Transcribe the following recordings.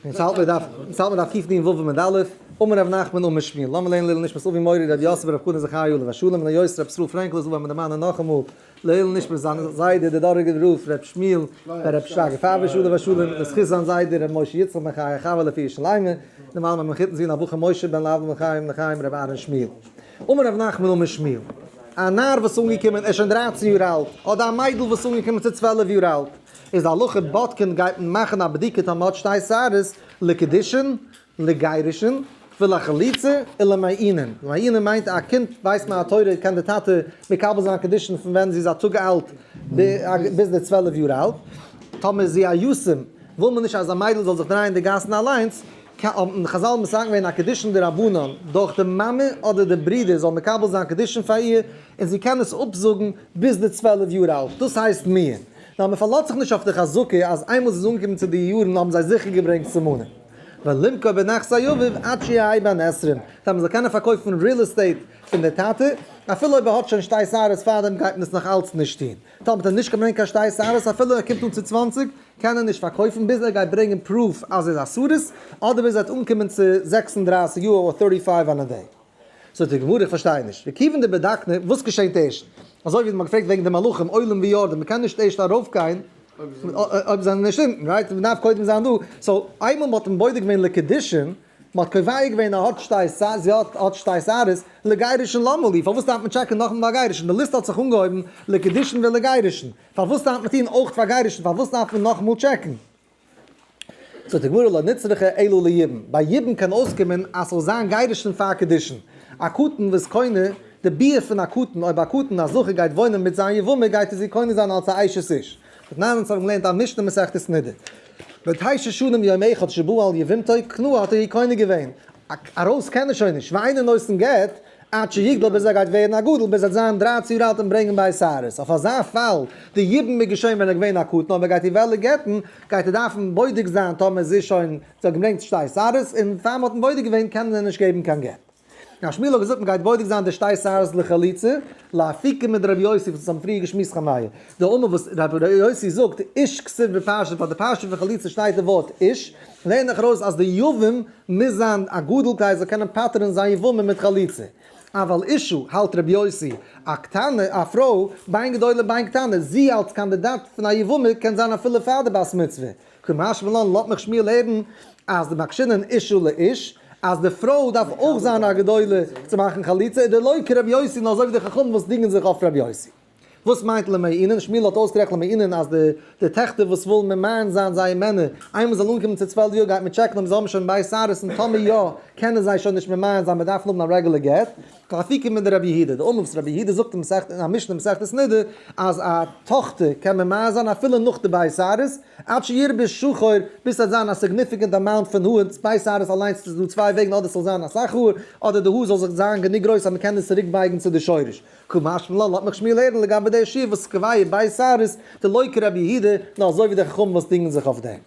אונז האלט מיר דף, אונז האלט מיר דף קנ"ו עמוד א', אמר רב נחמן אמר שמואל, לאמיר לערנען לעילוי נשמת אבי מורי רבי יוסף ברב חנא זכרי' עליו השלום און היות רבי ישראל פרענקל איז דא וועלן מיר דערמאנען נאכאמאל לעילוי נשמת זיין זיידע דער דאראגער רב רבי שמואל בן רבי שרגא פייוויש עליו השלום לזכות זיין זיידע רבי משה יצחק בן חיה חוה לפי שלמה, דערמאנען מיר מחותן זון אבוחר משה בן לאבל בן חיים לחיים רבי אהרן שמואל. אמר רב נחמן אמר שמואל, א נער וואס איז אנגעקומען, ער איז שוין דרייצן יאר אלט, אדער א מיידל וואס איז אנגעקומען צו 12 יאר אלט, איז די הלכה בודקין גייט מען מאכן א בדיקה טאמער האט שתי שערות לקידושין, לגירושין, ולחליצה, ולמעינין. מעינין מיינט א קינד ווייסט מען א תורה קען די טאטע מקבל זיין קידושין פון ווען זי איז א טאג אלט ביז די 12 יאר אלט. טאמער איז זי א יתום וויל מען נישט אז א מיידל זאל זיך דרייען אין די גאסן אליינס, האבן חזל מתקן געווען א קידושין דרבנן דורך די מאמע אדער די ברודער זאל מקבל זיין קידושין פאר איר און זי קען עס אפזאגן ביז די 12 יאר אלט, דאס הייסט מיאון. נאר מען פארלאזט זיך נישט אויף די חזקה אז איינמאל זי איז אנגעקומען צו די יארן האבן זיי זיכער געברענגט סימנים. ולמכור בנכסי אביו עד שיהא בן עשרים, אז מען זאל קענען פארקויפן real estate פון די טאטע, אפילו אויב ער האט שוין שתי שערות פארדעם גייט מען עס נאך אלץ נישט טון. טאמער האט ער נישט געברענגט קיין שתי שערות אפילו ער קומט אן צו 20 קען ער נישט פארקויפן ביז ער גייט ברענגען proof אז ער איז א סריס, אדער ביז ער וועט אנקומען צו 36 יאר or 35 and a day. זאגט די גמרא איך פארשטיי נישט, וכיוון דבדקנא, וואס געשענט ערשט? אזוי ווי מ'האט געפרעגט וועגן די מלאכים עולים ויורדים, מ'קען נישט ערשט ארויפגיין אויב זיי זענען נישט אונטן, right? מ'דארף קודם זיין דא, so איינמאל מ'האט אים בודק געווען לקידושין, מ'האט קובע געווען אז האט שתי שערות, זי האט האט שתי שערות, לגירושין למה לי, פארוואס דארף מען טשעקן נאכאמאל ביי גירושין? די ליסט האט זיך אנגעהויבן לקידושין ולגירושין, פארוואס דארף מען טון אויך פאר גירושין? פארוואס דארף מען נאכאמאל טשעקן? זאגט די גמרא לא נצרכה אלא ליבום, ביי יבום קען אויסקומען אז ס'זאל זיין גירושין פאר קידושין, א קטן וואס קונה, די ביאה פון א קטן, אויב א קטן א זכר גייט וואוינען מיט זיין יבמה גייט ער זי קונה זיין אלס א אשת איש. דתנן אונז האבן געלערנט א משנה מסכת נדה, בתשע שנים יום אחד שבא על יבמתו קנאה האט ער איר קונה געווען, ארויס קען ער שוין נישט, ואינו נותן גט, עד שיגדל ביז ער גייט ווערן א גדול, ביז ער וועט זיין 13 יאר אלט און ברענגען ב' שערות. אויף אזא פאל, די יבום איז געשען ווען ער איז געווען א קטן, אויב ער גייט איר וועלן גט'ן, גייט ער דארפן בודק זיין טאמער זי איז שוין, זי האט געברענגט שתי שערות, און פאר מ'האט אים בודק געווען קען מען איר נישט געבן קיין גט. ר' שמואל האט געזאגט מ'גייט בודק זיין די שתי שערות לחליצה, לאפוקי מדרבי יוסי וואס אונז האבן פריער געשמועסט חמיה. דאמר וואס רבי יוסי זאגט, איש כתיב בפרשה, ביי די פרשה פון חליצה שטייט די ווארט איש, לערן איך ארויס אז די יבם מוז זיין א גדול כדי ער זאל קענען פטר'ן זיין יבמה מיט חליצה. אבל אשה, האלט רבי יוסי, א קטנה, א פרוי, בין גדולה בין קטנה, זי אלס קאנדידאט פון א יבמה קען זיין אפילו פאר די בת מצוה. קא משמע לן לאזט מיך שמואל הערן אז דמקשינן אשה לאיש, אז די פרוי דארף אויך זיין א גדולה צו מאכן חליצה, איז דלא כרבי יוסי נאר אזוי ווי די חכמים וואס דינגען זיך אויף רבי יוסי. וואס מיינט למעינין? שמואל האט אויסגערעכנט למעינין אז די די טעכטער וואס ווילן ממאן זיין זייער מענער, איינמאל זיי זאלן אנקומען צו 12 יאר גייט מען טשעקן אויב זיי האבן שוין ב' שערות און טאמער יא קענען זיי שוין נישט ממאן זיין מען דארף האבן א רעגולער גט. לאפוקי מדרבי יהודה, דאמר וואס רבי יהודה זאגט אין מסכת אין א משנה מסכת נדה אז א טאכטער קען ממאן זיין אפילו נאך די ב' שערות, עד שירבה שחור ביז ס'וועט זיין א significant amount פון האר, ב' שערות אליינס איז דא צוויי וועגן אדער ס'זאל זיין אסאך האר אדער די האר זאל זיך זיין גענוג גרויס אז מ'קען עס צוריק בייגן צו די שורש. קא משמע לן, לאזט מיך שמואל הערן לגבי די שיעור וואס קובע ב' שערות דלא כרבי יהודה, נאר אזוי ווי די חכמים וואס דינגען זיך אויף דעם.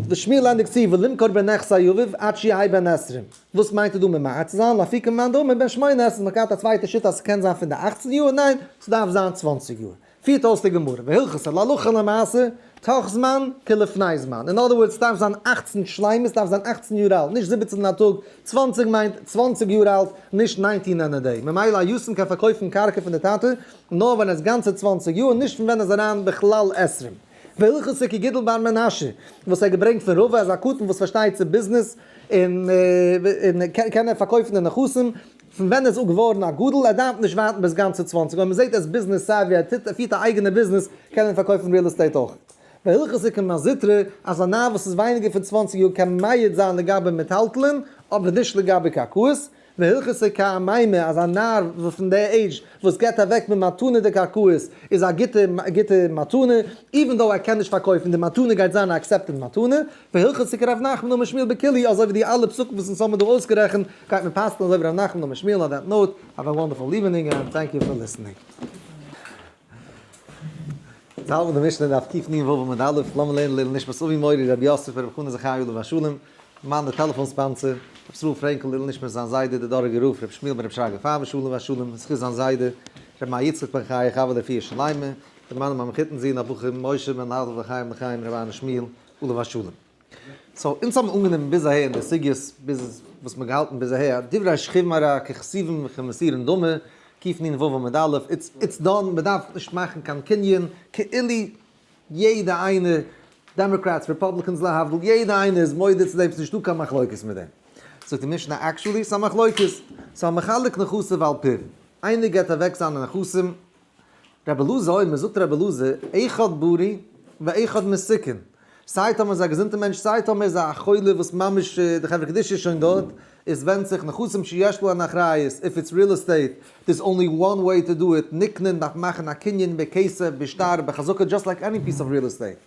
די שמואל ענדיגט צו ולמכור בנכסי אביו עד שיהא בן עשרים. וואס מיינט ער דא ממעט צו זיין? לאפוקי מאן דאמר בן שמונה עשרה, מ'האט געהאט א צווייטע שיטה אז ס'קען זיין פון די 18 יאר, ניין, ס'דארף זיין 20 יאר. פירט אויס די גמרא, והלכתא להלכה למעשה, תוך זמן כלפני זמן. אין other words, ס'דארף זיין 18 שלימות, ס'דארף זיין 18 יאר אלט, נישט 17 און א טאג, 20 מיינט 20 יאר אלט, נישט 19 and a day. ממילא א יתום קען פארקויפן קרקע פון די טאטע, נאר ווען ער איז גאנצע 20 יאר, נישט פון ווען ער איז אריין בכלל עשרים. והלכתא כגידול בר מנשה, וואס ער האט געברענגט פון רבא אז א קטן וואס פארשטייט צו ביזנעס און קען ער פארקויפן די נכסים, פון ווען ער איז געווארן א גדול, ער דארף נישט ווארטן ביז גאנצע 20, אויב מען זעט ער איז business savvy, ער טוט, ער פירט א אייגענע ביזנעס, קען ער פארקויפן real estate אויך. והלכתא כמר זוטרא, אז א נער וואס איז ווייניגער פון 20 יאר קען מעיד זיין לגבי מטלטלין, אבער נישט לגבי קרקעות. והלכתא כאמימר, אז א נער פון די עידזש וואס געבט אוועק ממתנה די קרקעות איז א גוטע גוטע מתנה, even though ער קען נישט פארקויפן, די מתנה גייט זיין א accepted מתנה. והלכתא כרב נחמן אמר שמואל בכולהו, אזוי ווי די אלע פסוקים וואס אונז האבן דא אויסגערעכנט, גייט מען פסק'נען אזוי ווי רב נחמן אמר שמואל. On that note, have a wonderful evening and thank you for listening. יעצט האלט מען די משנה דף קנ"ו עמוד א', לאמיר לערנען לעילוי נשמת אבי מורי רבי יוסף ברב חנא זכרי' עליו השלום, מאן די טעלעפאן sponsor, רבי ישראל פרענקל לעילוי נשמת זיין זיידע די דאראגער רב רבי שמואל בן רבי שרגא פייוויש עליו השלום, זכות זיין זיידע רבי מאיר יצחק בן חיה חוה לרפואה שלימה, די מאן און מחותן זון הבחור משה בן לאזער לחיים לחיים רבי אהרן שמואל עליו השלום. So, אונז האבן אנגענומען ביז אהער אין די סוגיות ביז וואס מ'האט געהאלטן ביז אהער, דברי שכיב מרע ככתובים וכמסורין דמי, קנ"ו עמוד א', it's it's done, מ'דארף נישט מאכן קיין קנין, כאילו יעדע איינער, Democrats, Republicans להבדיל, יעדע איינער איז מודה צו דעם, ס'נישטא קיין מחלוקת מיט דעם. זאגט די משנה actually ס'א מחלוקת, ס'א מחלק נכסיו על פיו, איינער געבט אוועק זיינע נכסים, רבי אלעזר אומר, זאגט רבי אלעזר, אחד בריא ואחד מסוכן, סיי טאמער איז א געזונטע מענטש סיי טאמער איז א חולה וואס ממש די חברה קדישא איז שוין דארט, עס ווענדט זיך נכסים שיש להן אחריות, if it's real estate, there's only one way to do it, נקנין דארף מאכן א קנין בכסף בשטר בחזקה just like any piece of real estate.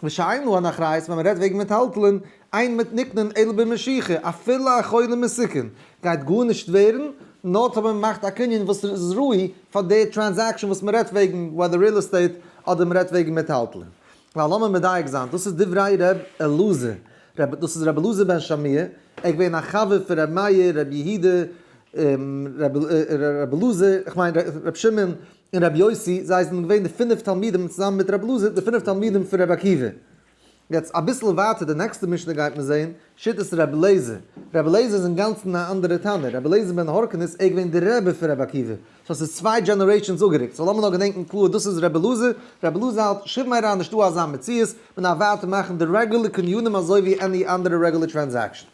ושאין להן אחריות ווען מען רעדט וועגן מטלטלין, אין מיט נקנין אלא במשיכה, אפילו א חולה מסוכן גייט גארנישט ווערן, נאר טאמער מען מאכט א קנין וואס איז ראוי פאר די transaction וואס מען רעדט וועגן whether real estate אדער מען רעדט וועגן מטלטלין. ווייל לאמיר מדייק זיין, דאס איז דברי ר' אלעזר, דאס איז ר' אלעזר בן שמוע, ער איז געווען א חבר פון ר' מאיר, ר' יהודה, ר' אלעזר, איך מיין ר' שמעון און ר' יוסי, זיי זענען געווען די פינף תלמידים צוזאמען מיט ר' אלעזר, די פינף תלמידים פון ר' עקיבא. יעצט אביסל ווייטער די נעקסטע משנה גייט מען זעהן שיטת ר' אליעזר, ר' אליעזר איז אינגאנצן א אנדערע תנא, ר' אליעזר בן הורקנוס איז געווען די רבי פון ר' עקיבא, so ס'איז צוויי generations אפגערוקט, so לאמיר נאר געדענקן קלאר דאס איז ר' אלעזר, ר' אלעזר האלט שכיב מרע נישטא אזא מציאות, מען דארף ווייטער מאכן די רעגולער קנינים אזוי ווי any אנדערע רעגולער transaction.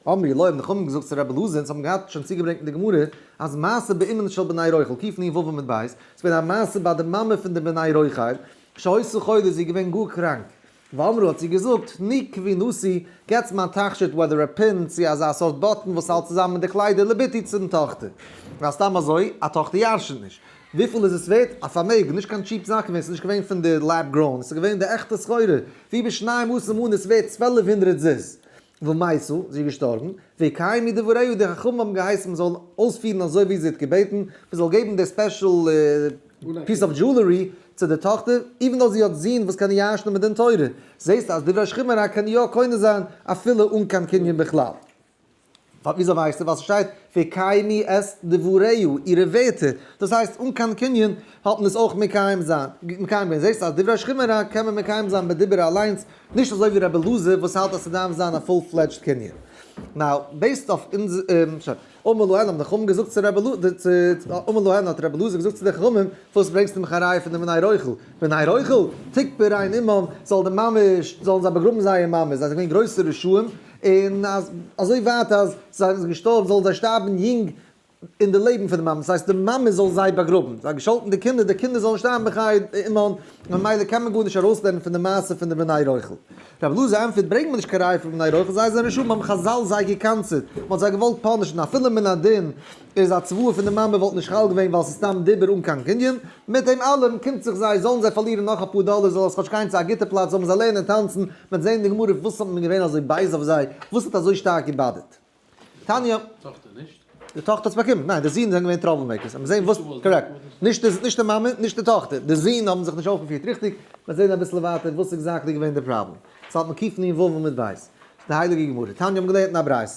אמרו לו האבן די חכמים געזאגט צו ר' אלעזר, אונז האבן געהאט שוין צוגעברענגט אין די גמרא אז מעשה באמן של בני רויכל, קנ"ו עמוד ב', ס'איז געווען א מעשה ביי די מאמע פון די בני רויכל, שהיתה חולה איז זי געווען גאר קראנק, ואמרו האט זי געזאגט, תנו כבינתי, געטס מיין תכשיט whether א pin צו אזא סארט button וואס האלט צוזאמען די קליידער לבתי צום טאכטער. ווייל סתם אזוי, א טאכטער ירש'נט נישט. וויפיל איז עס ווערט? א פארמעגן, נישט קיין cheap זאך געווען, ס'איז נישט געווען פון די lab grown, ס'איז געווען די עכטע סחורה, והיא בשנים עשר מנה איז ווערט 1200 זוז. ומתה, זי איז געשטארבן, וקיימו דבריה, די חכמים האבן געהייסן מ'זאל אויספירן אזוי ווי זי האט געבעטן, מ'זאל געבן די special piece of jewelry צו די טאכטער, even though זי האט זין וואס קענען ירש'נען מיט דין תורה. זעסט אז דברי שכיב מרע קען יא קונה זיין אפילו אן קיין קנין בכלל. וויאזוי ווייסטו? ווייל ס'שטייט וקיימו את דבריה, אירע ווערטער. דאס הייסט אן קיין קנין האט מען עס אויך מקיים זיין, מקיים געווען. זעסט אז דברי שכיב מרע קען מען מקיים זיין בדיבור אליינס, נישט אזוי ווי רבי אלעזר וואס האלט אז ס'דארף זיין א full fledged קנין. Now, based אויף אונז, שוין. אמר להן האבן די חכמים געזאגט צו רבי אלעזר, אמר להן האט רבי אלעזר געזאגט צו די חכמים, פארוואס ברענגסטו מיך א ראיה פון די בני רויכל? בני רויכל? תקברן אמם, זאל די מאמע, זאלן זיי באגראבן זייער מאמע, זיי זענען געווען גרויסע רשעים, און אז אזוי ווייט אז זיי זענען געשטארבן זאלן זיי שטארבן יונג אין די לעבן פון די מאמע, דאס הייסט די מאמע זאל זיי באגראבן, זיי האבן געשאלטן די קינדער, די קינדער זאלן שטארבן בחיי אמם, ממילא קען מען גארנישט ארויסלערנען פון די מעשה פון די בני רויכל. רבי אלעזר ענטפערט, ברענג מיר נישט קיין ראיה פון בני רויכל, זיי זענען רשעים, האבן חז"ל זיי גע'קנס'עט, מען האט זיי געוואלט punish ן, אפילו מן הדין איז א צוואה פון די מאמע וואלט נישט חל געווען ווייל ס'איז סתם דיבור אן קיין קנין, מיט דעם אלעם קומט זיך זיי, זאלן זיי פארלירן נאך אפאר דאלער, זאל עס כאטש גיין צו א גוטע פלאץ, זאל מען זיי לערנען טאנצן, מען וועט זען אין די גמרא וואס האט מען געווען אזוי בייז אויף זיי, וואס האט אזוי שטארק גע bother ט. תניא. טאכטער נישט? די טאכטער האט עס באקומען. ניין, די זין זענען געווען trouble makers. מיר זעהן וואס, correct. נישט די, נישט די מאמע, נישט די טאכטער. די זין האבן זיך נישט אויפגעפירט ריכטיג. מיר זעהן אביסל ווייטער וואס exactly געווען די פראבלעם. ס'האלט מען קנ"ו עמוד ב'. די הייליגע גמרא. תניא האבן געלערנט אין א ברייתא.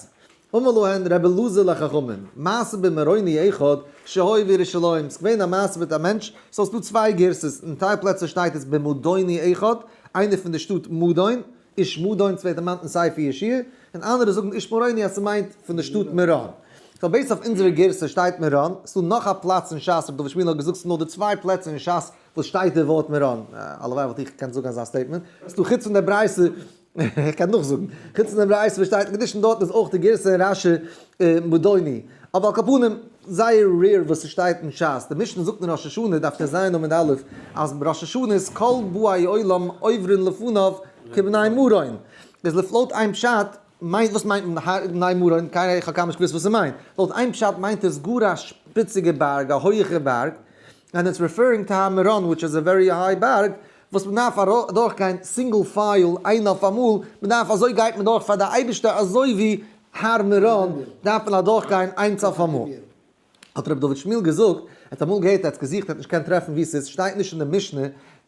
אמר להן רבי אלעזר לחכמים, מעשה במרוני אחד שהיה בירושלים, ס'איז געווען א מעשה מיט א מענטש, סאו ס'דא צוויי גירסות, אין טייל פלעצער שטייט עס במדוני אחד, איינער פון די שטאט מדון, איש מדון ס'ווערט דערמאנט אין ספר יהושע, און אנדערע זאגן איש מרוני אז ס'מיינט פון די שטאט מירון. So based אויף אונזערע גירסא שטייט מירון, ס'דא נאך א פלאץ אין ש"ס, רבי דוד שמיל האט געזאגט ס'איז נאר די צוויי פלעצער אין ש"ס וואס שטייט די ווארט מירון, הלוואי וואלט איך געקענט זאגן אזא statement, ס'דא חוץ פון די ברייתא, איך קען נאכזאגן, חוץ פון די ברייתא וואס שטייט אין קידושין דארטן איז אויך די גירסא אין רש"י מדוני, אבער על כל פנים זייער rare וואס ס'שטייט אין ש"ס, די משנה זאגט אין ראש השנה דף טז עמוד א' אז ראש השנה איז כל באי עולם עוברין לפניו כבני מרון, איז לפ לויט איין פשט מיינט וואס מיינט בני מרון, קיינער איך האב קיינמאל נישט געוואוסט וואס ס'מיינט, לויט איין פשט מיינט עס גאר א שפיציגע בארג א הויעכע בארג, and it's referring to הר מירון which is a very high בארג, וואס מען דארף אדורך גיין single file איין אויף אמאל, מען דארף אזוי גייט מען דורך פאר די אייבערשטער אזוי ווי הר מירון דארף מען אדורך גיין איינס אויף אמאל. האט רבי דוד שמואל געזאגט, ער האט אמאל געהערט, ער האט געזוכט, ער האט נישט געקענט טרעפן וואו ס'איז, שטייט נישט אין די משנה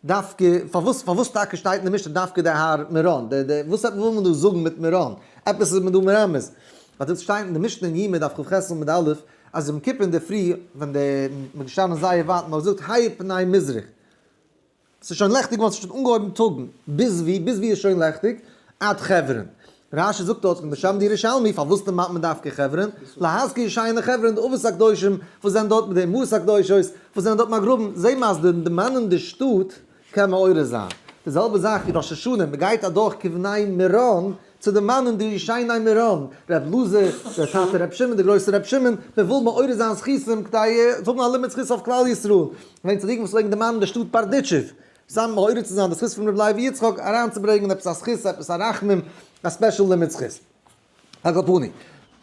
דווקא, פארוואס פארוואס טאקע שטייט אין די משנה דווקא די הר מירון, די די וואס וויל מען דא זאגן מיט מירון, עפעס איז מען דא מרמז, האט עס שטייט אין די משנה אין יומא דף כ"ח עמוד א', אז יום כיפור אינדערפרי ווען די מ'איז געשטאנען זייער ווייט און מ'האט געזאגט האיר פני מזרח, ס'איז שוין לעכטיג געווארן, ס'איז שוין אנגעהויבן טאגן, ביז ווי? ביז ווי איז שוין לעכטיג? עד חברון. רשי זאגט דארט אין בשם די ירושלמי, פארוואס דערמאנט מען דווקא חברון? להזכיר ישעי' חברון, די אבות הקדושים וואס זענען דארט מיט די אמהות הקדושות וואס זענען דארט באגראבן, זעהן מיר אז די דערמאנען די שטאט קען מעורר זיין. די זעלבע זאך ווי ראש השנה, מען גייט אדורך כבני מירון צו דערמאנען די ישעי' מירון, ר' אלעזר, דער טאטע ר' שמעון, דער גרויסער ר' שמעון, מען וויל מעורר זיין זכותים כדי צו האבן א לימוד זכות אויף כלל ישראל. געווען צדיקים וואס פלעגן דערמאנען די שטאט בארדיטשוב, סתם מעורר צו זיין די זכות פון רבי לוי יצחק, אריינצוברענגען עפעס א זכות, עפעס א רחמים, א special לימוד זכות. על כל פנים,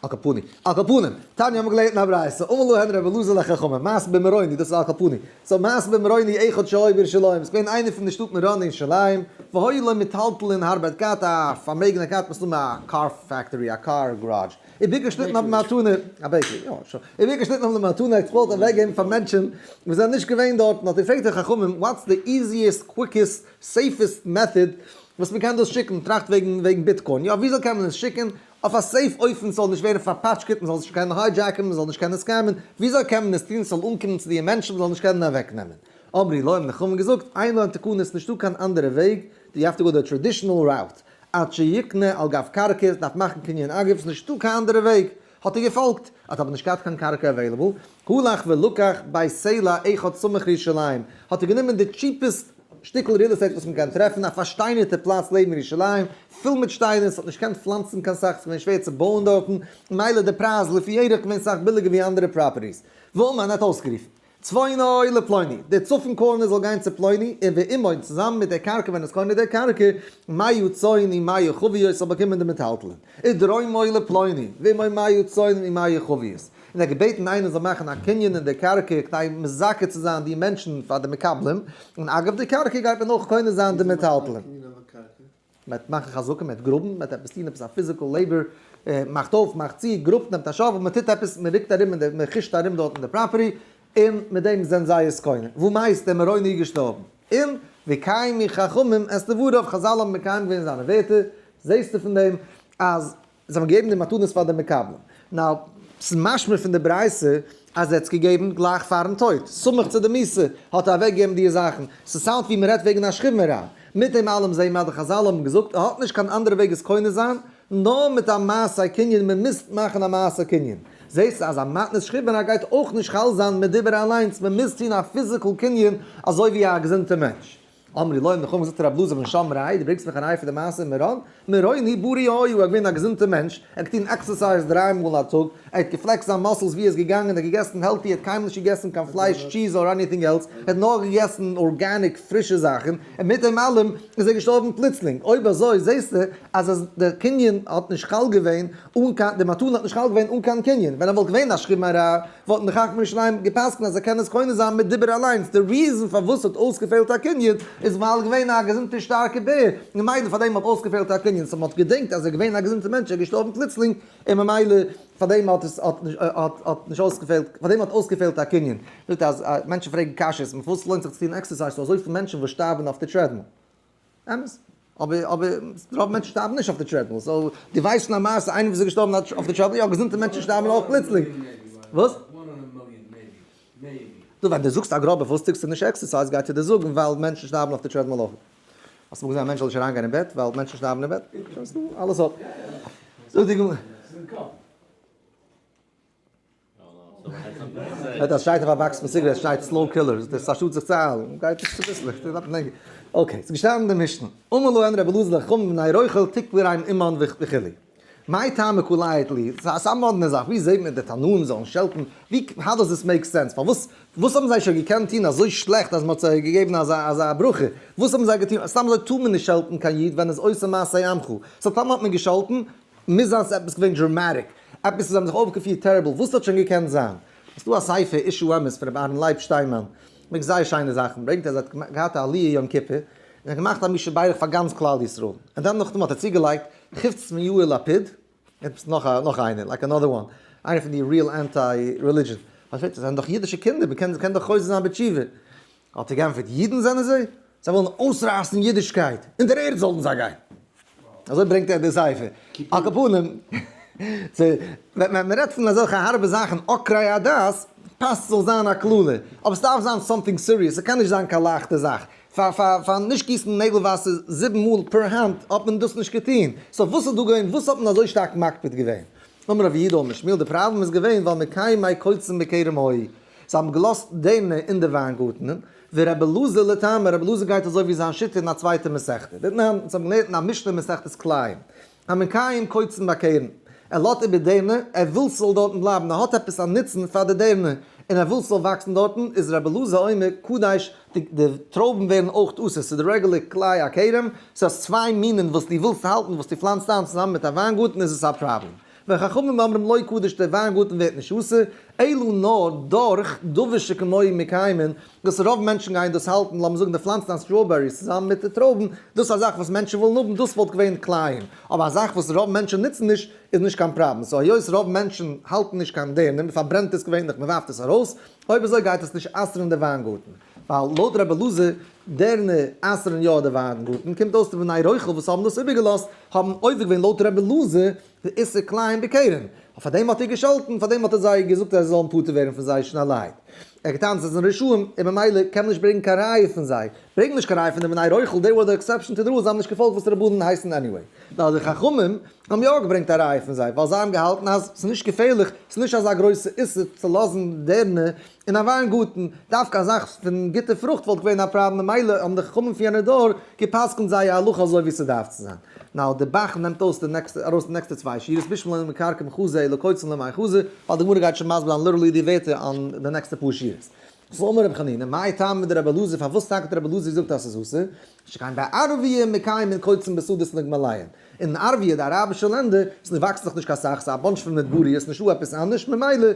על כל פנים, על כל פנים, תניא האבן מיר געלערנט אין א ברייתא, אמר להן רבי אלעזר לחכמים, מעשה במרוני, דאס איז על כל פנים, so מעשה במרוני אחד שהיה בירושלים, ס'איז געווען איינער פון די שטאט מירון אין ירושלים, והיו לו מטלטלין הרבה, האט געהאט א פארמעגן, ער האט געהאט מסתמא א קאר factory, א קאר גאראדזש, וביקש ליתנם במתנה, א bakery, יא, sure, וביקש ליתנם למתנה, ער האט געוואלט אוועקגעבן פאר מענטשן וואס זענען נישט געווען דארטן, האט ער געפרעגט די חכמים, what's the easiest, quickest, safest method וואס מען קען דאס שיקן, טראכט וועגן וועגן Bitcoin, יא וויאזוי קען מען עס שיקן אויף א safe אופן ס'זאל נישט ווערן פארפאטשקעט, מען זאל נישט קענען hijack ען, מען זאל נישט קענען scam ען, וויאזוי קען מען עס טון ס'זאל אנקומען צו די מענטשן מען זאל נישט קענען אוועקנעמען? אמרו לו האבן די חכמים געזאגט, אין להם תקנה ס'נישטא קיין אנדערע וועג, you have to go the traditional route, עד שיקנה על גב קרקע, דארף מאכן קנין אגב, ס'נישטא קיין אנדערע וועג, האט ער געפאלגט, האט אבער נישט געהאט קיין קרקע available, הלך ולקח בית סלע אחד סמוך לירושלים, האט ער גענומען די cheapest שטיקל real estate וואס מען קען טרעפן, א פארשטיינערטע פלאץ לעבן ירושלים, פול מיט שטיינער, ס'האט נישט געקענט פלאנצן קיין סאך, ס'איז געווען שווער צו בויען דארטן, מילא די פרייז לפי ערך געווען סאך ביליגער ווי אנדערע properties. ואמר האט אויסגערופן, צפונו לפלוני, דער צפון corner זאל גיין צו פלוני, און ועמו, און צוזאמען מיט דער קרקע ווען עס קונה דער קרקע, מאה צאן ומאה חביות זאל באקומען די מטלטלין, ודרומו לפלוני, ועמו מאה צאן ומאה חביות. און ער האט געבעטן איינער זאל מאכן א קנין אין דער קרקע כדי מזכה צו זיין די מענטשן פאר די מקבלים, און אגב די קרקע גייט מען אויך קונה זיין די מטלטלין. מען וועט מאכן חזקה, מען וועט גראבן, מען וועט עפעס טון, עפעס א physical labor, מאכט אויף, מאכט צו, גראבט, נעמט א shovel, מען טוט עפעס, מען רוקט ארום, מען חושט ארום דארט אין די property, און מיט דעם זענען זיי עס קונה. ומת, דער מרוני איז געשטארבן. און וקיימו חכמים את דבריו, חזל האבן מקיים געווען זיינע ווערטער, זעסטו פון דעם אז זיי האבן געגעבן די מתנות פאר די מקבלים. now, ס'איז משמע פון די ברייתא אז ער האט עס געגעבן גלייך פארן טויט, סמוך צו די מיתה האט ער אוועקגעגעבן די זאכן. ס' sound ט ווי מ'רעדט וועגן א שכיב מרע. מיט דעם אלעם זעהן מיר אז די חזל האבן געזאגט ער האט נישט קיין אנדערע וועג עס קונה זיין נאר מיט א מעשה קנין, מ'מוז מאכן א מעשה קנין. זעהסט אז א מתנת שכיב מרע גייט אויך נישט חל זיין מיט דיבור אליינס, מ'מוז טון א physical קנין אזוי ווי א געזונטע מענטש. אמרו לו, האבן די חכמים געזאגט צו רב אלעזר בן שמרי', דו ברענגסט מיך א ראיה פון די מעשה אין מירון? מרוני בריא היה, ער איז געווען א געזונטער מענטש, ער האט געטון exercise דריי מאל א טאג, ער האט גע flex ט זיין muscles ווי ער איז געגאנגען, ער האט געגעסן healthy, ער האט קיינמאל נישט געגעסן קיין פלייש, cheese or anything else, ער האט נאר געגעסן organic פרישע זאכן, און מיט דעם אלעם איז ער געשטארבן פלוצלינג. אויב אזוי זעסטו אז דער קנין האט נישט חל געווען אן קיין, די מתנה האט נישט חל געווען אן קיין קנין, ווען ער וואלט געווען א שכיב מרע וואלטן די חכמי ירושלים גע'פסק'נט אז ער קען עס קונה זיין מיט דיבור אליינס, די reason פארוואס ס'האט אויסגעפעלט א קנין איז ווייל ער איז געווען א געזונטע שטארקע בער, ממילא פאר דעם האט אויסגעפעלט א קנין, so מ'האט געדענקט אז ער איז געווען א געזונטע מענטש ער איז געשטארבן פלוצלינג און ממילא פאר דעם האט עס האט נישט אויסגעפעלט פאר דעם האט אויסגעפעלט א קנין. זאגט אז מענטשן פרעגן קשיות פארוואס לוינט זיך צו טון exercise ס'דא אזויפיל מענטשן וואס שטארבן אויף די treadmill. אמת. אבער אבער רוב מענטשן שטארבן נישט אויף די treadmill, so דו ווייסט פון א מעשה איינער וואס איז געשטארבן אויף די treadmill? יא, געזונטע מענטשן שטארבן אויך פלוצלינג. וואס? דו ווען דו זאגסט א גראבע פארוואס טוסטו נישט exercise גייט ער דיר זאגן ווייל מענטשן שטארבן אויף די treadmill אויך. האסט אמאל געזען א מענטש זאל נישט אריינגיין אין בעט ווייל מענטשן שטארבן אין בעט? אלעס האט. זאגט די גמרא. דאס שטייט אויף א box פון cigarettes שטייט slow killers, דאס איז א שאד זיך צו איילן, גייט נישט צוביסלעך, דאס דארף לענגער. okay, ס'איז געשטאנען אין די משנה, אמר להן רבי אלעזר לחכמים בני רוכל תקלו רעים עמן וכו'. מאי טעמא קא ליעטו להו? ס'איז א מאדנע זאך, ווי זעט מען די תנאים זאלן שעלטן? ווי, how does this make sense? פארוואס, וואס האבן זיי שוין געקענט טון אזוי שלעכט אז מ'האט זיי געגעבן אזא אזא ברכה? וואס האבן זיי געטון? סתם אזוי טאר מען נישט שעלטן קיין איד ווען איז עושה מעשי עמך. so טאמער האט מען געשאלטן, מוז זיין ס'איז עפעס געווען dramatic, עפעס וואס זיי האבן זיך אויפגעפירט terrible, וואס האט שוין געקענט זיין? ס'איז דא א ספר איש האמת פון רבי אהרן לייב שטיינמאן, ברענגט זייער שיינע זאכן, ברענגט אז ער האט געהאט א עליה יום כיפור, און ער האט געמאכט א מי שברך פאר גאנץ כלל ישראל, און דאן נאכדעם האט ער צוגעלייגט חוץ מיאיר לפיד, עפעס נאך א נאך איינער, like another one, איינער פון די real anti religion, האט געפרעגט זיי זענען דאך אידישע קינדער, מען קען דאך חוזר זיין בתשובה, האט ער געענטפערט, אידן זענען זיי? זיי ווילן אויסרייסן אידישקייט, אין דער ערד זאלן זיי גיין. אזוי ברענגט ער די ספר. על כל פנים, ווען מען רעדט פון אזעלכע הארבע זאכן, עוקרי הדת, פאסט ס'זאל זיין א קללה, אבער ס'דארף זיין something serious, ס'קען נישט זיין קיין לייכטע זאך. פאר פאר פאר נישט גיסן נעגל וואסער זיבן מאל פער האנט האט מען דאס נישט געטון, so וואס איז דא געווען וואס האט מען אזוי שטארק מקפיד געווען? אמר רב יהודה אמר שמואל די פראבלעם איז געווען ווייל מקיימי קוצים בכרם היו, זיי האבן געלאזט דערנער אין די וויינגארטנען, ורבי אלעזר לטעמיה, רבי אלעזר גייט אזוי ווי זיין שיטה אין א צווייטע מסכתא, דתנן, אונז האבן געלערנט אין א משנה אין מסכת כלאים, המקיים קוצים בכרם, ער לאזט איבער דערנער, ער וויל ס'זאל דארטן בלייבן, ער האט עפעס א נוצן פאר די דערנער, און ער וויל ס'זאל וואקסן דארטן, איז רבי אלעזר אומר קדש, די טרויבן ווערן אויך אסור, ס'איז די רעגולער כלאי הכרם, ס'איז צוויי מינים וואס דו ווילסט האלטן וואס דו פלאנצט איין צוזאמען מיט א וויינגארטן איז עס א פראבלעם. וחכמים אומרים לא קדש דער וויינגארטן ווערט נישט אסור, אלא נאר דורך דבר שכמוהו מקיימין, דאס רוב מענטשן גייען דאס האלטן, לאמיר זאגן דו פלאנצט איין strawberries צוזאמען מיט די טרויבן, דאס איז א זאך וואס מענטשן ווילן האבן, דאס וואלט געווען כלאים, אבער א זאך וואס רוב מענטשן נוצן נישט איז נישט קיין פראבלעם, so היות רוב מענטשן האלטן נישט קיין דערנער, מען פארברענט עס געווענליך, מען ווארפט עס ארויס, אויב אזוי גייט עס נישט אסר'ן די וויינגארטן, ווייל לויט רבי אלעזר דערנער אסר'ן יא די וויינגארטן, קומט אויס די בני רוכל וואס האבן דאס איבערגעלאזט האבן עובר געווען לויט רבי אלעזר די איסור כלאים בכרם, פאר דעם האט ער געשאלטן, פאר דעם האט ער זיי געזאגט אז זיי זאלן פטור ווערן פון זיי שנעלערהייט. ער האט געטענה'ט זיי זענען רשעים און ממילא קען מען נישט ברענגען קיין ראיה פון זיי, ברענג נישט קיין ראיה פון די בני רוכל, they were the exception to the rule, זיי האבן נישט געפאלגט וואס די רבנן הייסן anyway. נאר די חכמים האבן יא געברענגט א ראיה פון זיי, ווייל זיי האבן געהאלטן אז ס'איז נישט געפערליך, ס'איז נישט אזא גרויסע איסור צו לאזן דערנער אין א וויינגארטן, דווקא א זאך פון גוטע פרוכט וואלט געווען א פראבלעם, ממילא האבן די חכמים פון יענער דור גע'פסק'נט זייער הלכה אזוי ווי ס'דארף צו זיין. now די ב"ח נעמט אויס די נעקסטע ארויס די נעקסטע צוויי שורות בשלמא מכרכום חזי אלא קוצים למאי חזי, ווייל די גמרא גייט שוין מסביר זיין literally די ווערטער אין די נעקסטע פאר שורות. so אמר רבי חנינא, מאי טעמא דרבי אלעזר פארוואס טאקע האט רבי אלעזר געזאגט אז ס'איז אסור? שכן בערביא מקיימין קוצים בשדות לגמליהן. אין ערביא, די אראבישע לענדער, ס'וואקסט דאך נישט קיין סאך, ס'איז א bunch פון מדבריות, נישטא עפעס אנדערש, ממילא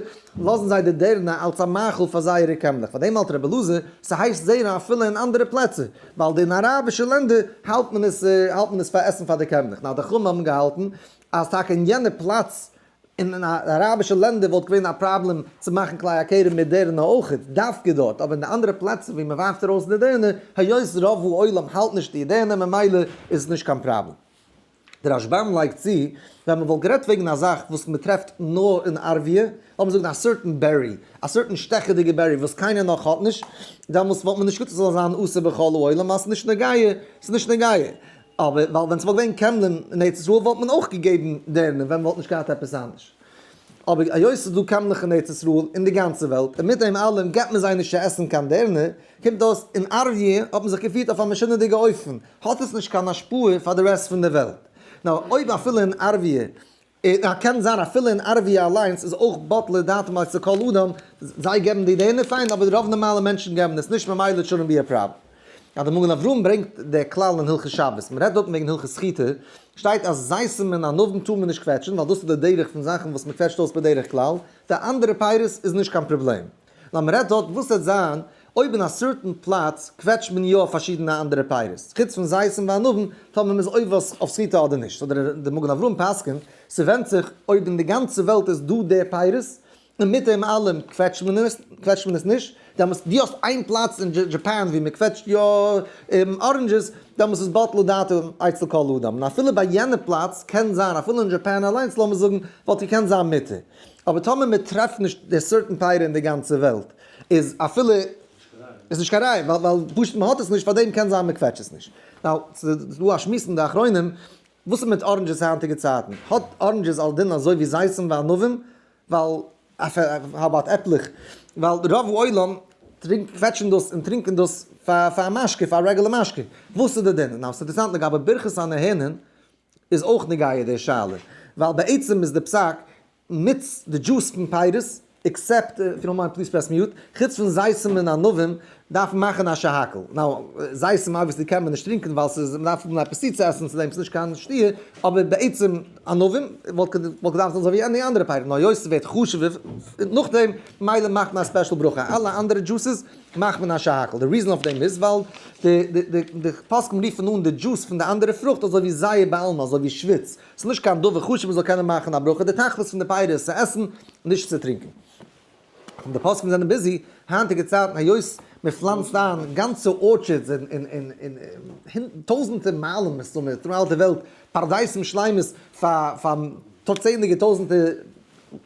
לאזן זיי די דערנער אלס א מאכל פאר זייערע קעמלעך. פאר דעם האלט רבי אלעזר, ס'הייסט זרע אפילו אין אנדערע פלעצער, ווייל די אין אראבישע לענדער האלט מען עס האלט מען עס פאר עסן פאר די קעמלעך. נאר די חכמים האבן געהאלטן אז טאקע אין יענע פלאץ אין אראבישע לענדער וואלט געווען א פראבלעם צו מאכן כלאי הכרם מיט דערנער אויכעט, דווקא דארט, אבער אין די אנדערע פלעצער ווי מען ווארפט ארויס די דערנער, היות רוב העולם האלט נישט די דערנער ממילא איז עס נישט קיין פראבלעם. דער רשב"ם לייגט צו, ווען מען וואלט גערעדט וועגן א זאך וואס מען טרעפט נאר אין ערביא, לאמיר זאגן א certain berry, א certain שטעכעדיגע berry וואס קיינער נאך האט נישט, דעמאלס וואלט מען נישט געזאגט עס זאל זיין אסור בכל העולם ווייל ס'איז נישט נוגע, ס'איז נישט נוגע. אבער ווייל ווען ס'וואלט געווען קעמלען אין ארץ ישראל וואלט מען אויך געגעבן דערנער ווען מ'וואלט נישט געהאט עפעס אנדערש. אבער היות ס'איז דא קעמלעך אין ארץ ישראל אין די גאנצע וועלט און מיט דעם אלעם געבט מען זיי נישט צו עסן קיין דערנער, קומט אויס אין ערביא האט מען זיך געפירט אויף א משונה'דיגע אופן, האט עס נישט קיין השפעה פאר די רעסט פון די וועלט. נאר אויב אפילו אין ערביא, און קען זיין אפילו אין ערביא אליינס איז אויך בטלה דעתם אצל כל אדם, זיי געבן די דערנער פיין אבער רוב נארמאלע מענטשן געבן עס נישט ממילא it shouldn't be a problem. אז די מגן אברהם ברענגט די כלל אין הלכות שבת, מען רעדט דארטן וועגן הלכות סחיטה, שטייט אז זיתים און ענבים טאר מען נישט קוועטשן ווייל דאס איז די דרך פון זאכן וואס מען קוועטשט אויס בדרך כלל, די אנדערע פירות איז נישט קיין פראבלעם. נאר מען רעדט דארט וואס וועט זיין אויב אין א certain פלאץ קוועטשט מען יא פארשידענע אנדערע פירות, חוץ פון זיתים וענבים, טאמער מען איז עובר אויף סחיטה אדער נישט. so דער מגן אברהם פסק'נט, ס'ווענדט זיך אויב אין די גאנצע וועלט איז דא די פירות, און מיט דעם אלעם קוועטשט מען עס, קוועטשט מען עס נישט, דעמאלס דו האסט איין פלאץ אין Japan ווי מען קוועטשט יא oranges, דעמאלס איז בטלה דעתו אצל כל אדם, און אפילו ביי יענע פלאץ קען זיין אפילו אין Japan אליינס לאמיר זאגן וואלט געקענט זיין מותר, אבער טאמער מען טרעפט נישט די certain פירות אין די גאנצע וועלט איז אפילו איז נישט קיין ראיה ווייל ווייל פשוט מען האט עס נישט פארדעם קען זיין מען קוועטשט עס נישט. now ס'איז דא א שמועס אין די אחרונים וואס איז מיט oranges היינטיגע צייטן? האט oranges א דין אזוי ווי זיתים וענבים? ווייל how about עפלעך? ווייל רוב עולם טרינקט קוועטשן דאס און טרינקען דאס פאר פאר א משקה, פאר א רעגולער משקה. וואס איז די דין? now ס'אינטערעסאנט לגבי ברכת הנהנין איז אויך נוגע די שאלה, ווייל בעצם איז די פסק נוץ די דזשוס פון פירות, except, if you don't mind please press mute, חוץ פון זיתים און ענבים דארף מען מאכן א שהכל, now זיתים obviously קען מען נישט טרינקען ווייל ס'איז מ'דארף האבן עפעס צו עסן צו דעם, ס'איז נישט קיין שתיה, אבער בעצם ענבים וואלט געדארפט זיין אזוי ווי any אנדערע פירות, נאר היות ס'ווערט חשוב'ער נאכדעם מילא מאכט מען א special ברכה, אלע אנדערע juices מאכט מען א שהכל, די reason אויף דעם איז ווייל די פוסקים רופן אן די דזשוס פון די אנדערע פרוכט אזוי ווי זיעה בעלמא, אזוי ווי שוויץ, ס'איז נישט קיין דבר חשוב מ'זאל קענען מאכן א ברכה, די תכלית פון די פירות איז צו עסן, נישט צו טרינקען. און די פוסקים זענען busy היינטיגע צייטן היות מען פלאנצט איין גאנצע orchards און טויזענטער מיילן מסתמא throughout די וועלט פרדסים שלימות פאר פאר צענדליגע טויזענטער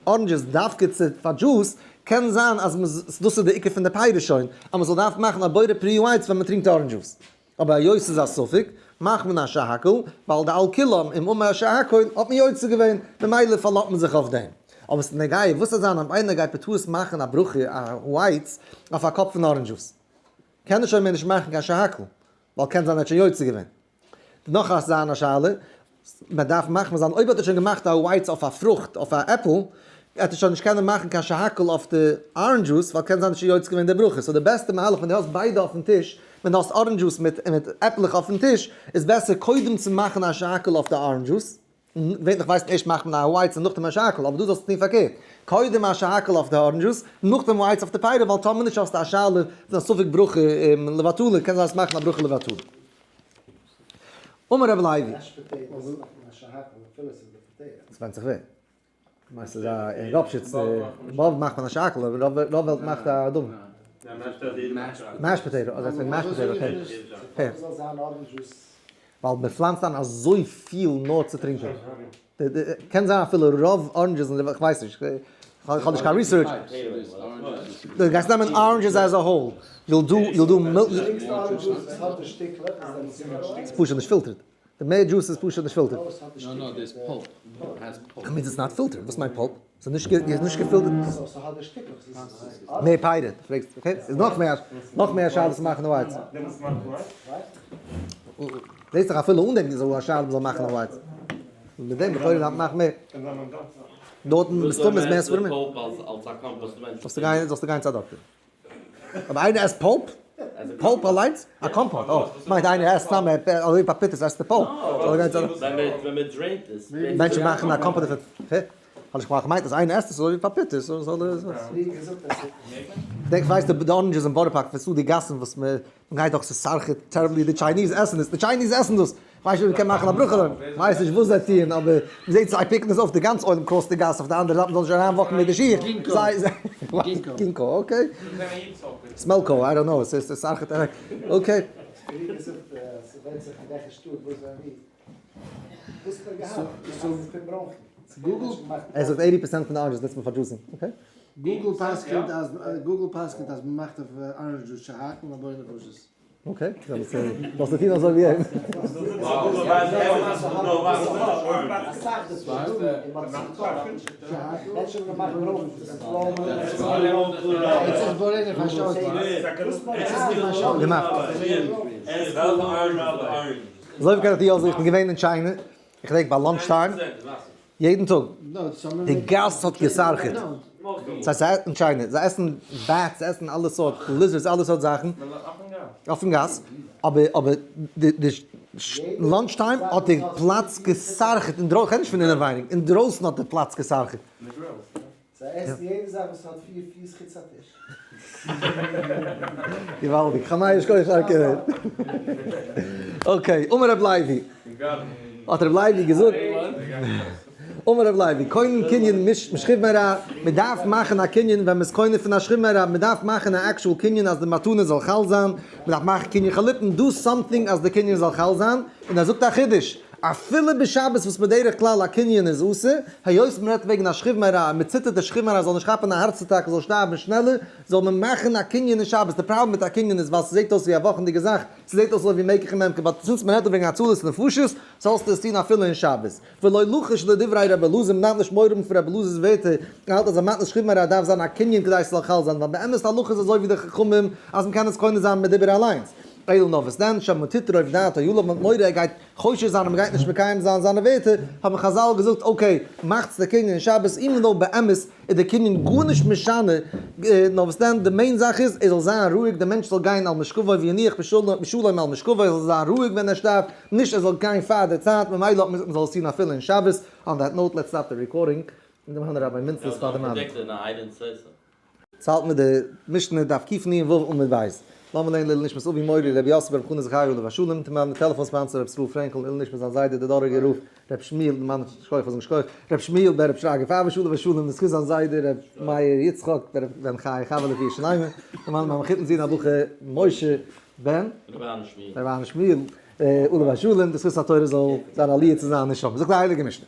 oranges דווקא צו פאר דזשוס, קען זיין אז דאס איז די עיקר פון די פירות שוין, אז מען זאל דארפן מאכן א בורא פרי העץ ווען מען טרינקט orange juice. אבער היות ס'איז א ספק, מאכט מען א שהכל, ווייל די על כולם אם אמר שהכל האט מען יוצא געווען, ממילא פארלאזט מען זיך אויף דעם. אבער ס'איז נוגע וואס זאל זיין אויב איינער גייט בטעות מאכן א ברכה א העץ אויף א cup פון orange juice, קען ער שוין מער נישט מאכן קיין שהכל, ווייל קען זיין ער האט שוין יוצא געווען. נאך א זיין א שאלה, מען דארף מחמיר זיין אויב האט ער שוין געמאכט א העץ אויף א פרוכט אויף א עפל, וועט ער שוין נישט קענען מאכן קיין שהכל אויף די orange juice ווייל קען זיין ער האט שוין יוצא געווען די ברכה, so די בעסטע מהלך ווען דו האסט ביידע אויפן טיש, ווען דו האסט orange juice מיט מיט עפלעך אויפן טיש, איז בעסער קודם צו מאכן א שהכל אויף די orange juice, געווענליך ווייסט מען ערשט מאכט מען א העץ און נאכדעם א שהכל, אבער דא זאלסטו טון פארקערט, קודם א שהכל אויף די orange juice, נאכדעם העץ אויף די פירות, ווייל טאמער נישט האסטו א שאלה פון א ספק ברכה לבטלה, קען זיין מאכן א ברכה לבטלה. אמר רבי לוי. עס ווענדט זיך ווער. מיינסט אז אין ראפשיץ באבוב מאכט מען א שהכל אבער רוב וועלט מאכט א אדמה. mash potato, אדער mash potato, okay. ווייל מען פלאנצט איין אזויפיל נאר צו טרינקען. קען זיין אפילו רוב oranges אין די וועלט, כ'ווייס נישט, כ'האב נישט קיין research. דו גייסט נעמען oranges as a whole, you'll do, you'll do מילק. ס'איז פשוט נישט filtered. די מער juice איז פשוט נישט filtered. That means it's not filtered. וואס מיינט pulp? ס'איז נישט נישט געפילטערט. מער פירות, פרעגסט, okay? איז נאך מער, נאך מער שאלה צו מאכן העץ. זעהסט דאך אפילו אן דעם איז א שאלה מ'זאל מאכן העץ. מיט דעם לכאורה דארף מען מאכן מער. דארטן מסתמא איז מער ספרים. זאלסטו גיין, זאלסטו גיין צו א דאקטער. אבער איינער עסט pulp? Pulp אליינס? א compote, אה. מיינט איינער עסט סתם אזוי ווי פאפיטעס עסט די pulp. מענטשן מאכן א compote פון, הע? האב איך געמיינט אז איינער עסט עס אזוי ווי פאפיטעס זאל ער. כ'דענק כ'ווייס די oranges אין בארא פארק ווען ס'דא די גאסן וואס מ'גייט דאך ס'איז סארכע terribly די Chinese עסן עס, די Chinese עסן דאס! כ'ווייס נישט אויב מ'קען מאכן א ברכה דערויף, כ'ווייס נישט וואס זיי טוען אבער מ'זעט זיי pick ן עס אויף די גאנצע עולם cross ט די גאס אויף די אנדערע זייט מ'זאל נישט אריין walk ן מיט די שיך, זיי גינקא okay, סמעלקא I don't know, ס'איז סארכע okay. ער זאגט eighty percent פון די oranges נוצט מען פאר juicing, okay. Google פסק'נט אז Google פסק'נט אז מ'מאכט אויף orange juice שהכל און בורא נפשות. Okay, זאלסטו טון אזוי ווי אים. געמאכט. אזוי ווי קען איך דיר יא זאגן, איך בין געווען אין China, איך געדענק ביי lunch time, יעדן טאג, די גאס האט געסארכעט, ס'הייסט זיי אין China, זיי עסן bats, זיי עסן אלע סארט lizards, אלע סארט זאכן, אויפן גאס, אבער אבער די די lunch time האט די פלאץ געסארכעט אינדרויסן, כ'רעד נישט פון אינעווייניג, אינדרויסן האט די פלאץ געסארכעט. זיי עסן יעדע זאך וואס האט פיר פיס חוץ א טיש. געוואלדיג, חמאי אשכול שטארק גערעדט. Okay, אמר רב לוי. האט רב לוי געזאגט, אמר רב לוי, קונין קנין משכיב מרע, מען דארף מאכן א קנין ווען מען איז קונה פון א שכיב מרע, מען דארף מאכן א actual קנין אז די מתנה זאל חל זיין, מען דארף מאכן קנין חליפין, do something אז די קנין זאל חל זיין, און ער זאגט א חידוש, אפילו בשבת וואס בדרך כלל א קנין איז אסור, היות מען רעדט וועגן א שכיב מרע און מען ציטערט די שכיב מרע זאל נישט כאפן א הארץ אטאקע זאל שטארבן שנעלער, זאל מען מאכן א קנין אין שבת, די פראבלעם מיט א קנין איז ווייל ס'זעט אויס ווי א וואכנדיגע זאך, ס'זעט אויס אזוי ווי מקח וממכר, but since מען רעדט דא וועגן הצלת נפשות, זאלסטו עס טון אפילו אין שבת. ולא לחוש לדברי רבי אלעזר, מען דארף נישט מורא האבן פון רבי אלעזר'ס ווערטער, ער האלט אז א מתנת שכיב מרע דארף זיין א קנין כדי ס'זאל חל זיין, ווייל באמת הלכה איז אזוי ווי די חכמים אז מען קען עס קונה זיין מיט דיבור אליינס. אלא נאר וואס דען, שמא תטרוף דעתו עליו, מ'האט מורא ער גייט חושש זיין אז מ'גייט נישט מקיים זיין זיינע ווערטער, האבן חזל געזאגט okay, מאכטס די קנין אין שבת, even though באמת איז די קנין גארנישט משנה, נאר וואס דען, די main זאך איז ער זאל זיין רואיג, די מענטש זאל גיין על משכבו וינוח בשלום על משכבו, ער זאל זיין רואיג ווען ער שטארבט, נישט ער זאל גיין פאר די צייט, ממילא האט מען געזאגט מ'זאל עס טון אפילו אין שבת, on that note let's stop the recording, און דעם האנער ראביי מינצעס פאר דעם ארבעט. צאלט מיט די משנה דף קנ ו עמוד ב'. לאמיר לערנען לעילוי נשמת אבי מורי רבי יוסף ברב חנא זכרי' עליו השלום, צו מיין טעלעפאן sponsor רבי ישראל פרענקל, לעילוי נשמת זיין זיידע דער דאראגער רב רבי שמואל, די מאן שכוח פאר זאגן שכוח, רבי שמואל בן רבי שרגא פייוויש עליו השלום, לזכות זיין זיידע רבי מאיר יצחק בן חיה חוה לפי ירושלימ'ער, די מאן מיין מחותן זון הבחור משה בן רבי אהרן שמואל עליו השלום, די זכות התורה זאל זיין עליה צו זיין נשמה. זאגט די הייליגע משנה.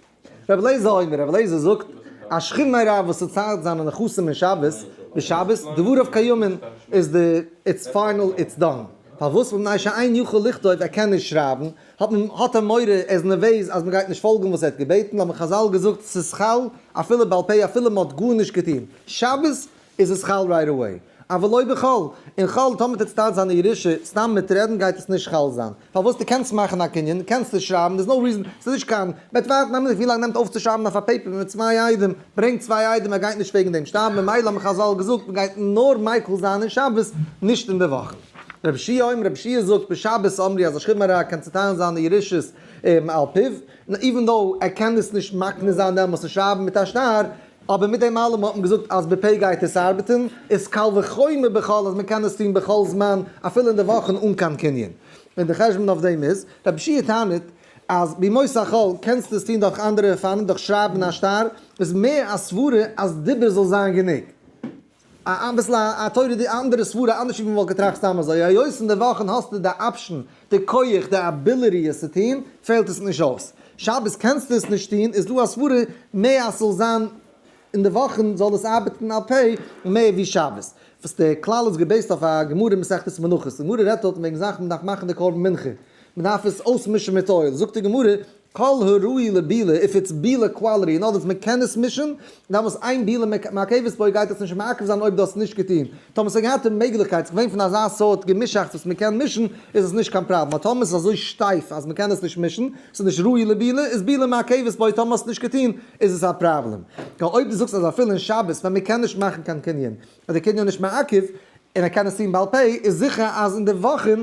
רבי אליעזר אומר, רבי אליעזר זאגט, א שכיב מרע וואס צעטיילט זיינע נכסים אין שבת, בשבת, דבריו קיימין, איז די, it's final, it's done. פארוואס מפני שאין יכול לכתוב ער קען נישט שרייבן, האט מען האט ער מורא ער איז נערוועז אז מען גייט נישט פאלגן וואס ער האט געבעטן האבן חזל געזאגט ס'איז חל אפילו בעל פה אפילו מען האט גארנישט געטון שבת איז עס חל right away אבל לא בחול, אין חול טאמער טוט סתם זיין א ירושה סתם מיט רעדן גייט עס נישט חל זיין, פארוואס דו קענסט מאכן א קנין קענסטו שרייבן there's no reason ס'איז נישט קיין מ'וועט ווארטן א מינוט ווי לאנג נעמט אויפצושרייבן אויף א paper מיט צוויי עדים ברענג צוויי עדים ער גייט נישט וועגן דעם שטארבן ממילא האבן חזל געזאגט מ'גייט נאר מיקל זיין אין שבת נישט אין די וואכן. רבי יהושע אומר רבי יהושע זאגט בשבת אמרו אז א שכיב מרע קען צוטיילן זיינע ירושות על פיו, even though ער קען עס נישט מקנה זיין דעמאלס און שרייבן מיט א שטר, אבער מיט דעם אלעם האט מען געזאגט אז בפה גייט עס ארבעטן, איז קל וחומר בחול אז מען קען עס טון בכל זמן אפילו אין די וואכן אן קיין קנין. און די חשבון אויף דעם איז, רבי יהושע טענה'ט אז בימות החול קענסטו עס טון דורך אנדערע אופנים דורך שרייבן א שטר, איז מער א סברה אז דיבור זאל זיין גענוג. א אביסל א תורה די אנדערע סברה אנדערש ווי מ'וואלט געטראכט סתם אזוי היות אין די וואכן האסטו די option די כח די ability עס צו טון פעלט עס נישט אויס שבת קענסטו עס נישט טון איז דא א סברה מער אז ס'זאל זיין אין די וואכן זאל עס ארבעטן על פה מער ווי שבת וואס די כלל איז גע base ט אויף א גמרא אין מסכת מנחות די גמרא רעדט דארטן וועגן זאכן מ'דארף מאכן די קרבן מנחה מ'דארף עס אויסמישן מיט oil זאגט די גמרא כל הראוי לבילה, if it's בילה quality, in other words מען קען עס מישן, דאמאלס אין בילה מעכבת בו גייט עס נישט מעכב זיין אויב דו האסט נישט געטון. טאמער ס'האט געהאט די מעגליכקייט, ס'איז געווען פון אזא סארט געמישאכטס וואס מען קען מישן, איז עס נישט קיין פראבלעם. אבער טאמער ס'איז אזוי שטייף אז מען קען עס נישט מישן, ס'איז נישט ראוי לבילה, איז בילה מעכבת בו, טאמער האסט נישט געטון, איז עס א פראבלעם. אויב דו זאגסט אז אפילו אין שבת ווען מען קען נישט מאכן קיין קנין, איז די קנין נישט מעכב, און ער קען עס טון בעל פה, איז זיכער אז אין די וואכן,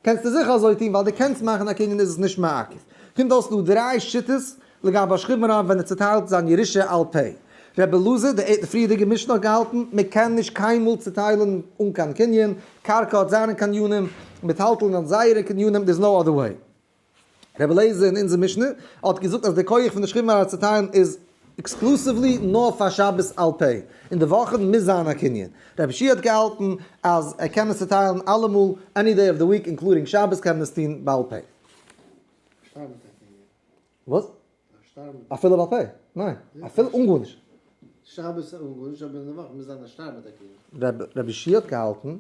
קענסטו זיכער אזוי טון ווייל דו קענסט מאכן א קנין איז עס נישט מעכב. קומט אויס דא דריי שיטות לגבי א שכיב מרע ווען ער צוטיילט זיין ירושה על פה. רבי אלעזר, די פריערדיגע משנה האט געהאלטן מען קען נישט קיינמאל צוטיילן אן קיין קנין, קרקע האט זיינע קנינים, מטלטלין האט זייערע קנינים, there's no other way. רבי אליעזר אין אונזער משנה האט געזאגט אז די כח פון די שכיב מרע צו טיילן איז exclusively נאר פאר שבת על פה, אין די וואכן מוז זיין א קנין. רבי יהושע האט געהאלטן אז ער קען עס צוטיילן אלעמאל, any day of the week including שבת קען מען עס טון בעל פה. שטר מיט א קנין. וואס? אפילו בעל פה? ניין, אפילו אן גארנישט. שבת אן גארנישט אבער אין די וואך מוז זיין א שטר מיט א קנין. רבי יהושע האט געהאלטן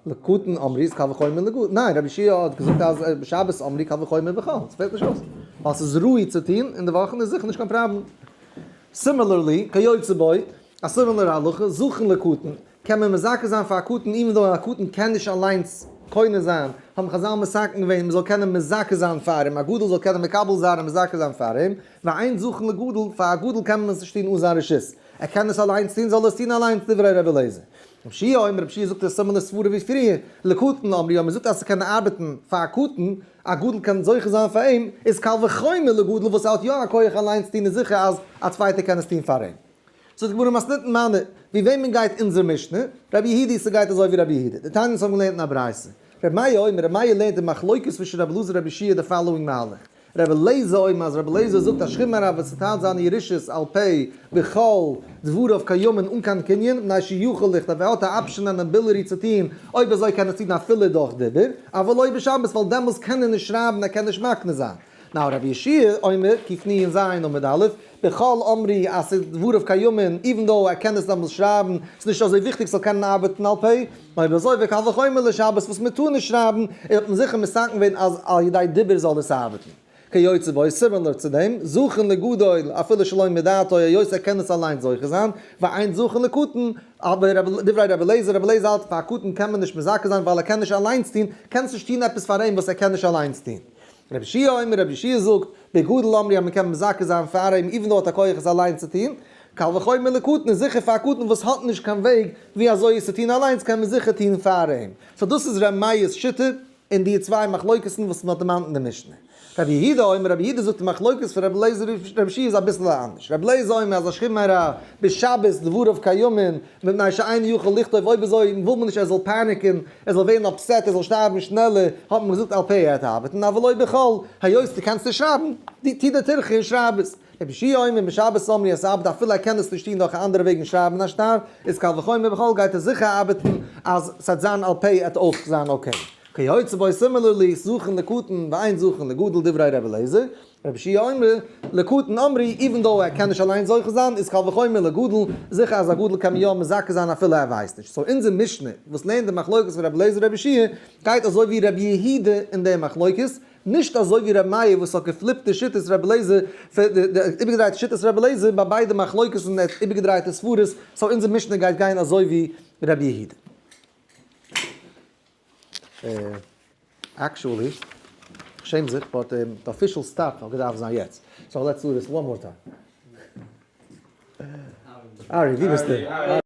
לקטן אמרו איז קל וחומר לגדול, ניין רבי יהושע האט געזאגט אז בשבת אמרו קל וחומר בחול, ס'פעלט נישט אויס, ווייל ס'איז ראוי צו טון אין די וואכן איז זיכער נישט קיין פראבלעם. similarly, כיוצא בו, א similar הלכה, זכין לקטן, קען מען מזכה זיין פאר א קטן even though א קטן קען נישט אליינס קונה זיין, האבן חזל מתקן געווען מען זאל קענען מזכה זיין פאר אים, א גדול זאל קענען מקבל זיין און מזכה זיין פאר אים, ואין זכין לגדול, פאר א גדול קען מען עס נישט טון אן זיין רשות, ער קען עס אליינס טון זאל ער עס טון אליינס דברי רבי אליעזר. רבי יהושע אומר, רבי יהושע זאגט א similar סברה ווי פריער, לקטן אמרו, אויב מען זאגט אז ס'קען ארבעטן פאר א קטן, א גדול קען זוכה זיין פאר אים, איז קל וחומר לגדול וואס ער האט יא א כח אליינס טון איז זיכער אז א צווייטער קען עס טון פאר אים. זאגט די גמרא מתניתין מני, ווי וועמען גייט אונזער משנה? רבי יהודה, ס'גייט אזוי ווי רבי יהודה. דתניא אונז האבן געלערנט אין א ברייתא. רבי מאיר אומר, רבי מאיר לערנט אין מחלוקת צווישן רבי אלעזר און רבי יהושע די following מהלך. רבי אליעזר אומר אז רבי אליעזר זאגט אז שכיב מרע וואס צוטיילט זיינע ירושות על פה בחול דבריו קיימין אן קיין קנין, מפני שיכול לכתוב, ער האט א option אן ability צו טון, אויב אזוי קען ער עס טון אפילו דורך דיבור, אבל לא בשבת ווייל דעמאלס קען ער נישט שרייבן ער קען נישט מקנה זיין. now רבי יהושע אומר, קנ"ז עמוד א', בחול אמרו אז ס'איז דבריו קיימין, even though ער קען עס דעמאלס שרייבן, ס'איז נישט אזוי וויכטיג ס'זאל קענען ארבעטן על פה, אויב אזוי וקל וחומר לשבת וואס מ'טאר נישט שרייבן, איז האט מען זיכער מתקן געווען אז על ידי דיבור זאל עס ארבעטן. כיוצא בו, similar צו דעם, זכין לגדול אפילו שלא מדעתו היות ער קען עס אליינס זוכה זיין, ואין זכין לקטן, אבער דברי רבי אליעזר, רבי אליעזר האלט פאר א קטן קען מען נישט מזכה זיין ווייל ער קען נישט אליינס טון, קענסט נישט טון עפעס פאר אים וואס ער קען נישט אליינס טון. רבי יהושע אומר, רבי יהושע זאגט, בגדול אמרו אז מען קען מזכה זיין פאר אים even though האט א כח עס אליינס צו טון, קל וחומר לקטן איז זיכער פאר א קטן וואס האט נישט קיין וועג ווי אזוי עס צו טון אליינס קען מען זיכער טון פאר אים. so דאס איז ר' מאיר'ס שיטה אין די צוויי מחלוקת'ן וואס מען האט דערמאנט אין די משנה. רבי יהודה אומר, רבי יהודה זאגט די מחלוקת פון רבי אליעזר און רבי יהושע איז אביסל אנדערש. רבי אליעזר אומר אז השכיב מרע בשבת דבריו קיימין מפני שאין יכול לכתוב אויב אזוי וויל מען נישט ער זאל panic ן ער זאל ווערן upset ער זאל שטארבן שנעלער האט מען געזאגט על פה ער ארבעטן אבל לא בחול היות דו קענסט נישט שרייבן טו די טירחה און שרייב עס. רבי יהושע אומר בשבת אמרו עס ארבעט אפילו ער קען עס נישט טון דורך א אנדערע וועג און שרייבן א שטר איז קל וחומר בחול גייט עס זיכער ארבעטן אז ס'וועט זיין על פה עט אויך זיין okay. כיוצא בו similarly, זכין לקטן ואין זכין לגדול דברי רבי אליעזר, רבי יהושע אומר, לקטן אמרו, even though ער קען נישט אליין זוכה זיין, איז קל וחומר לגדול, זיכער אז א גדול קען מען יא מזכה זיין אפילו ער ווייסט נישט. so אונזער משנה, וואס לערנט די מחלוקת פון רבי אליעזר רבי יהושע, גייט אזוי ווי רבי יהודה אין די מחלוקת, נישט אזוי ווי רבי מאיר וואס האט געפליפט די שיטת רבי אליעזר, איבערגעדרייט שיטת רבי אליעזר ביי ביידע מחלוקת'ן ער האט איבערגעדרייט די סברות, so אונזער משנה גייט גיין אזוי ווי רבי יהודה. actually, כ'שעם זיך, but די official stop האט געדארפט זיין יעצט. so let's do this one more time. ארי, ווי ביסטו?